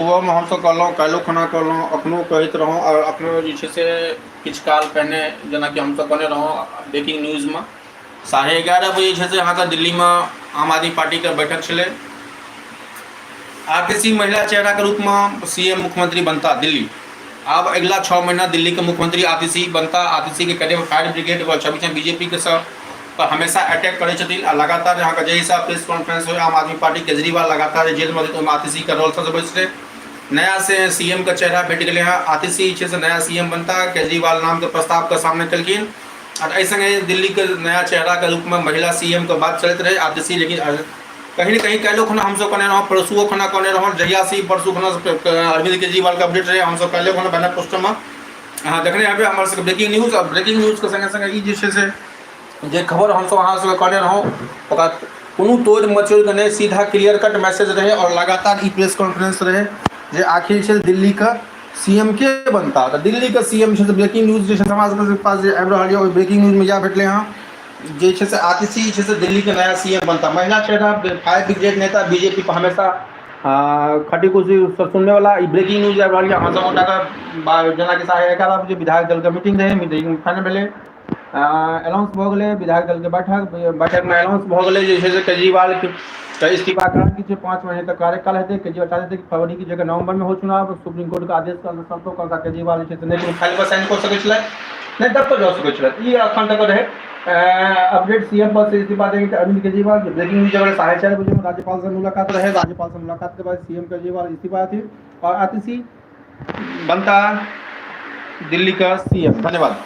सुबहमे हमसभ कहलहुँ, काल्हिओ खुना कहलहुँ, एखनो कहैत रहौँ आओर एखनो जे छै से किछु काल पहिने जेनाकि हमसभ कहने रहौँ ब्रेकिंग न्यूजमे 11:30 बजे छै से अहाँके दिल्लीमे आम आदमी पार्टीके बैठक छलै। आतिशी महिला चेहराके रूपमे सी एम मुख्यमंत्री बनता दिल्ली। आब अगिला 6 महीना दिल्लीके मुख्यमंत्री आतिशी बनता। आतिशीके करीब फायर ब्रिगेड व छवि बीजेपीके सब पर हमेशा अटैक करै छथिन आ लगातार अहाँके जाहि हिसाब प्रेस कॉन्फ्रेंस होइ आम आदमी पार्टी केजरीवाल लगातार जेलमे रहै ओहिमे आतिशीके रोल सजबै छलै। नया से सी एम के चेहरा भेट गेलै हँ, आतिशी छै से नया सी एम बनता। केजरीवाल नामके प्रस्तावके सामने केलखिन आ एहि संगे दिल्लीके नया चेहराके रूपमे महिला सी एम के बात चलैत रहै आतिशी। लेकिन कहीं ने कहीं काल्हिओ खुना हमसभ कहने रहौँ, परसुओ खुना कहने रहौँ, जहिया से परसू खुना अरविंद केजरीवालके अपडेट रहै, हमसभ काल्हिओ खुना बैनर पोस्टरमे अहाँ देखने हेबै हमर सबके ब्रेकिंग न्यूज। आ ब्रेकिंग न्यूजके संगे संगे ई जे छै से जे खबर हमसभ अहाँ सबके कहने रहौँ ओकरा कोनो तोड़ि मचोड़ि कऽ नहि, सीधा क्लियर कट मैसेज रहै आओर लगातार ई प्रेस कॉन्फ्रेंस रहै जे आखिर छै दिल्लीके सी एम के बनता। तऽ दिल्लीके सी एम छै से ब्रेकिंग न्यूज जे छै हमरा सबके पास जे आबि रहल यऽ, ओहि ब्रेकिंग न्यूजमे इएह भेटलै हँ जे छै से आतिशी जे छै से दिल्लीके नया सी एम बनता। महिला चेहरा, फायर ब्रिगेड नेता, बीजेपी पर हमेशा खटी कुर्सी सुनने वाला ई ब्रेकिंग न्यूज आबि रहल यऽ अहाँ सब गोटाके। जेनाकि 11:30 बजे विधायक दलके मीटिंग रहै, मीटिंग फाइनल भेलै, अनाउंस भऽ गेलै विधायक दलके बैठक। बैठकमे अनाउंस भऽ गेलै जे छै से केजरीवालके इस्तीफा कारण की छै, 5 महीने तक कार्यकाल हेतै। केजरीवाल चाहै छै कि फरवरी की जगह नवंबरमे हो चुनाव। सुप्रीम कोर्टके आदेश शर्तो करता केजरीवाल जे छै से नहि कोनो फाइल पर साइन कऽ सकै छलै, नहि दफ्तर जा सकै छलै। ई एखन तक रहै अपडेट। सीएम पद से इस्तीफा देंगे अरविंद केजरीवाल, ब्रेकिंग न्यूज अगर 4:30 बजे में राज्यपाल से मुलाकात रहे, राज्यपाल से मुलाकात के बाद सीएम केजरीवाल इस्तीफा थी और आतिशी बनता दिल्ली का सीएम। धन्यवाद।